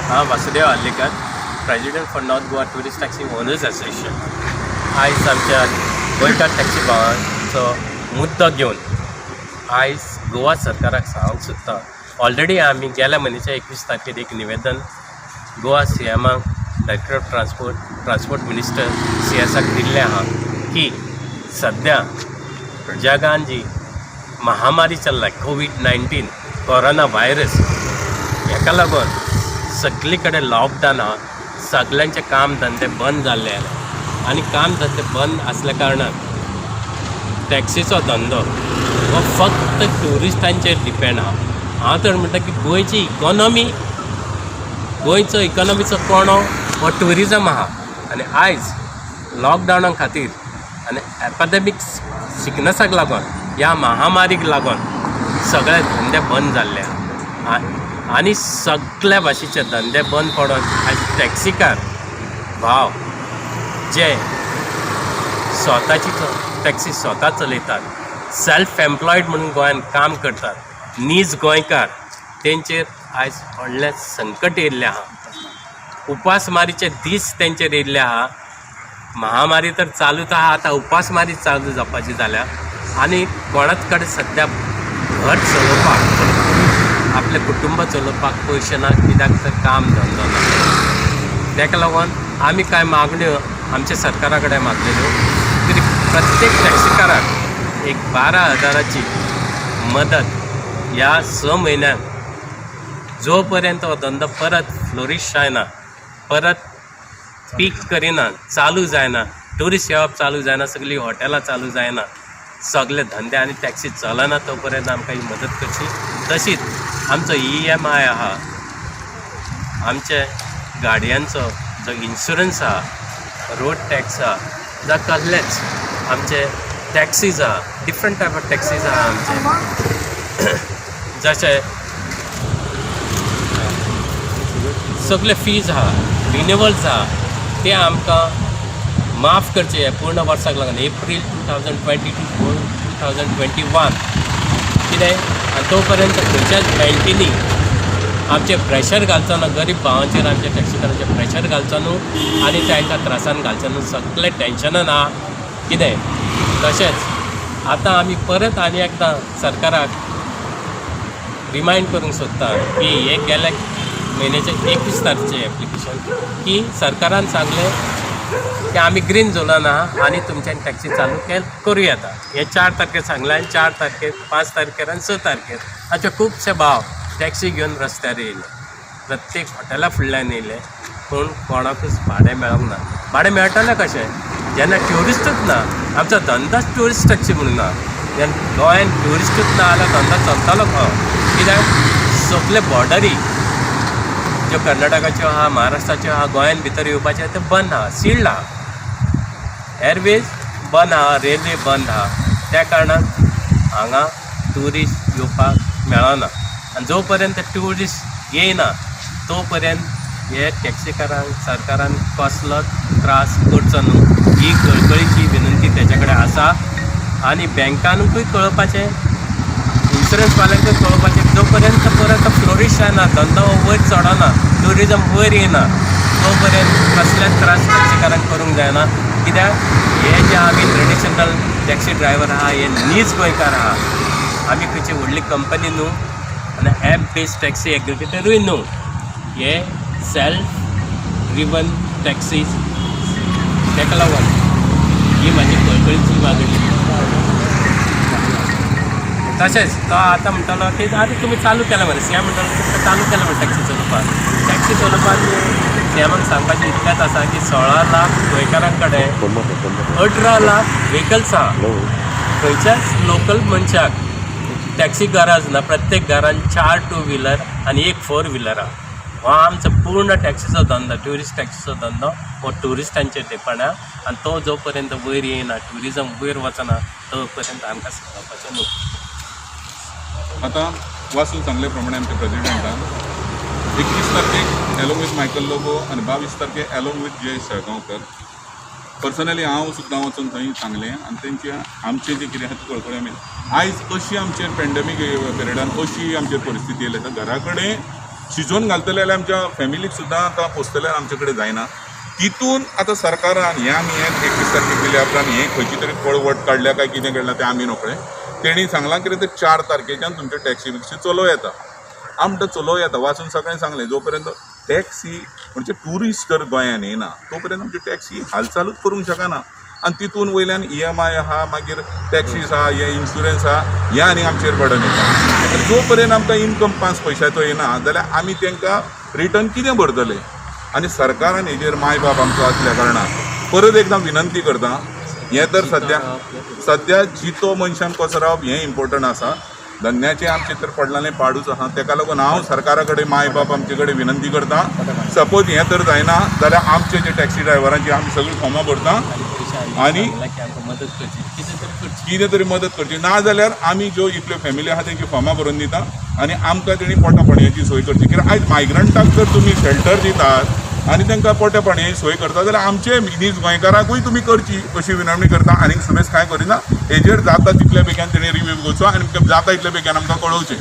हांव Vasudev Arlekar, President for North Goa Tourist Taxi Owners Association. आयज आमच्या गोंयकार टॅक्सी भावांचो मुद्दो घेवन आयज गोवा सरकाराक सांगूंक सोदता. ऑलरेडी आमी गेल्या म्हयन्याच्या 21 तारखेर एक निवेदन Goa सीएमाक, Director of Transport, Transport Minister, C एसाक दिल्लें आहा की सद्या जगान जी महामारी चल्ला, कोवीड 19, कोरोना व्हायरस, हेका लागून सगळी कडेन लॉकडावन आहा. सगल्यांचे काम धंदे बंद जाल्ले आहा आनी काम धंदे बंद आसल्या कारणान टॅक्सीचो धंदो हो फक्त ट्युरिस्टांचेर डिपेंड आहा. हांव तर म्हणटा की गोंयची इकॉनॉमी, गोंयचो इकॉनॉमीचो कणो हो ट्युरिजम आहा आनी आयज लॉकडावना खातीर आनी एपिडेमीक सिकनसाक लागून, ह्या महामारीक लागून सगळे धंदे बंद जाल्ले आहा आनी सगल्या भाशेचे धंदे बंद पडून आयज टॅक्सीकार भाव जे स्वताची टॅक्सी स्वता चलयतात, सेल्फ एम्प्लॉयड म्हणून गोंयांत काम करतात, नीज गोंयकार, तेंचेर आयज व्हडलें संकट येयल्लें आहा. उपासमारीचे दीस तेंचेर येयल्ले आहा. महामारी तर चालूच आहा, आतां उपासमारी चालू जावपाची जाल्या आनी कोणाच कडेन सद्या घर चलोवपाक, आपलें कुटुंब चलोवपाक पयशे ना, कित्याक तर काम धंदो ना. ताका लागून आमी कांय मागण्यो आमच्या सरकारा कडेन मागलेल्यो की प्रत्येक टॅक्सीकाराक एक 12 हजाराची मदत ह्या 6 म्हयन्यांक, जो पर्यंत हो धंदो परत फ्लोरीश जायना, परत पीक करिना, चालू जायना, ट्युरिस्ट येवप चालू जायना, सगळीं हॉटेलां चालू जायना, सगळे धंदे आनी टॅक्सी चलना, तो पर्यंत आमकां ही मदत करची. तशीच आमचो ईएमआय आहा, आमचे गाडयांचो जो इन्शुरन्स आहा, रोड टॅक्स आहा, जावं कसलेच आमचे टॅक्सीज आहा, डिफरंट टायप ऑफ टॅक्सीज आहा आमचे, जशे सगळे फीज आहा, रिन्युवल्स आहा, ते आमकां माफ करचे पूर्ण वर्साक लागून, April 2022, 2021. कितें आनी तो पर्यंत खंयच्याच बँकेनी आमचे प्रेशर घालचो ना, गरीब भावांचेर, आमच्या टॅक्सीकारांचेर प्रेशर घालचो न्हू आनी तांकां त्रासान घालचो न्हू. सगळें टेन्शनान आहा. कितें तशेंच आतां आमी परत आनी एकदां सरकाराक रिमायंड करूंक सोदता की हे गेल्या म्हयन्याचे 21 तारखेचें एप्लिकेशन की सरकारान सांगलें की आमी ग्रीन झोनान आहा आनी तुमच्यान टॅक्सी चालू करूं येता. हे 4 तारखेर सांगलें आनी 4 तारखेर, 5 तारखेर आनी 6 तारखेर आमचे खुबशे भाव टॅक्सी घेवन रस्त्यार येयले, प्रत्येक हॉटेला फुडल्यान येयले, पूण कोणाकूच भाडें मेळोंक ना. भाडें मेळटलें कशें जेन्ना ट्युरिस्टूच ना? आमचो धंदोच ट्युरिस्ट टॅक्सी म्हणून ना. जेन्ना गोंयान ट्युरिस्टूच ना जाल्यार धंदो चलतलो खंय? कित्याक सगळे बॉर्डरी ज्यो कर्नाटकाच्यो आहा, महाराष्ट्राच्यो आहा, गोंयान भितर येवपाचे ते बंद आहा, सिल्ड आहा. एरवेज बंद आहा, रेल्वे बंद आहा. त्या कारणान हांगा ट्युरिस्ट येवपाक मेळना आनी जो पर्यंत ट्युरिस्ट येयना तो पर्यंत हे टॅक्सीकारांक सरकारान कसलोच त्रास करचो न्हू, ही कळकळीची विनंती तेच्या कडेन आसा. आनी बँकांकूय कळोवपाचें, इन्शुरन्सवाल्यांकूय कळोवपाचें, जो पर्यंत परत फ्लोरीश जायना, धंदो वयर चडना, ट्युरिजम वयर येयना, तो पर्यंत कसलेच त्रास टॅक्सीकारांक करूंक जायना. कित्याक हे जे आमी ट्रेडिशनल टॅक्सी ड्रायवर आहा, हे नीज गोंयकार आहा. आमी खंयची व्हडली कंपनी न्हू आनी एप बेस्ड टॅक्सी एग्रिगेटरूय न्हू. हे सेल्फ ड्रिवन टॅक्सीज. ताका लागून ही म्हाजी कळकळीची मागणी. तशेंच तो आतां म्हणटालो की आतां तुमी चालू केला मरे, सीएम म्हणटालो तुमकां चालू केला मरे टॅक्सी चलोवपाक. टॅक्सी चलोवपाक सीएमाक सांगपाचें इतलेंच आसा की 16 लाख गोंयकारां कडेन 18 लाख व्हेकल्स आहा. खंयच्याच लोकल मनशाक टॅक्सी गरज ना. प्रत्येक घरान चार टू व्हिलर आनी एक फोर व्हिलर आहा. हो आमचो पूर्ण टॅक्सीचो धंदो, ट्युरिस्ट टॅक्सीचो धंदो हो ट्युरिस्टांचेर डिपेंड आहा आनी तो जो पर्यंत वयर येयना, ट्युरिजम वयर वचना, तो पर्यंत आमकां सांगपाचें न्हू. आतां वासून सांगले प्रमाणे आमच्या प्रेजिडेंटान 21 तारखेक एलोंग विथ मायकल लोबो आनी 22 तारखेक along with Jayesh Salgaonkar, personally हांव सुद्दां वचून थंय सांगलें आनी तेंचे आमचें जें कितें आहा तें कळकळी आमी आयज अशी आमचेर पेंडेमीक पिरियडान अशी आमचेर परिस्थिती येयली आसा, घरा कडेन शिजोवन घालतले जाल्यार आमच्या फॅमिलीक सुद्दां आतां पोसतले आमचे कडेन जायना. तितून आतां सरकारान हें आमी हें 21 तारखेक दिल्या उपरांत हें खंयची तरी पळवट काडल्या काय कितें काडल्या तें आमी नकळे. तेणी सांगलां कितें तें 4 तारखेच्यान तुमच्यो टॅक्सी बिक्सी चलोवं येता. आमकां चलोवं येता वाचून सगळें सांगलें. जो पर्यंत टॅक्सी म्हणजे ट्युरिस्ट जर गोंयान येना तो पर्यंत आमची टॅक्सी हालचालूच करूंक शकना. आनी तितून वयल्यान EMI आहा, मागीर टॅक्सीस आहा, हे इन्शुरन्स आहा, हे आनी आमचेर बर्डन येता. जो पर्यंत आमकां इनकम 5 पयशाचो येना जाल्यार आमी तांकां रिटर्न कितें भरतले? आनी सरकारान हेजेर माय बाप आमचो आसल्या कारणान परत एकदां विनंती करता, हें तर सद्या सद्या जितो मनशान कसो रावप हें इम्पोर्टंट आसा. धंद्याचें आमचें तर पडलां पाडूच आहा. तेका लागून हांव सरकारा कडेन माय बाप आमचे कडेन विनंती करता, सपोज हें तर जायना जाल्यार आमचे जे टॅक्सी ड्रायव्हरांची आमी सगळीं फॉर्मां भरता आनी मदत करची, कितें तरी करची, कितें तरी मदत करची. ना जाल्यार आमी ज्यो इतल्यो फॅमिली आहा तेंची फॉर्मां भरून दिता आनी आमकां तेणी पोटा पाणयाची सोय करची. कित्याक आयज मायग्रंटाक जर तुमी शेल्टर दितात आनी तांकां पोटा पाणयाची सोय करता जाल्यार आमचे नीज गोंयकारांकूय तुमी करची अशी विनवणी करता. आनीक सुबेज कांय करिना. हेजेर जाता तितल्या बेगीन तेणी रिव्यू घेवचो आनी जाता तितल्या बेगीन आमकां कळोवचें.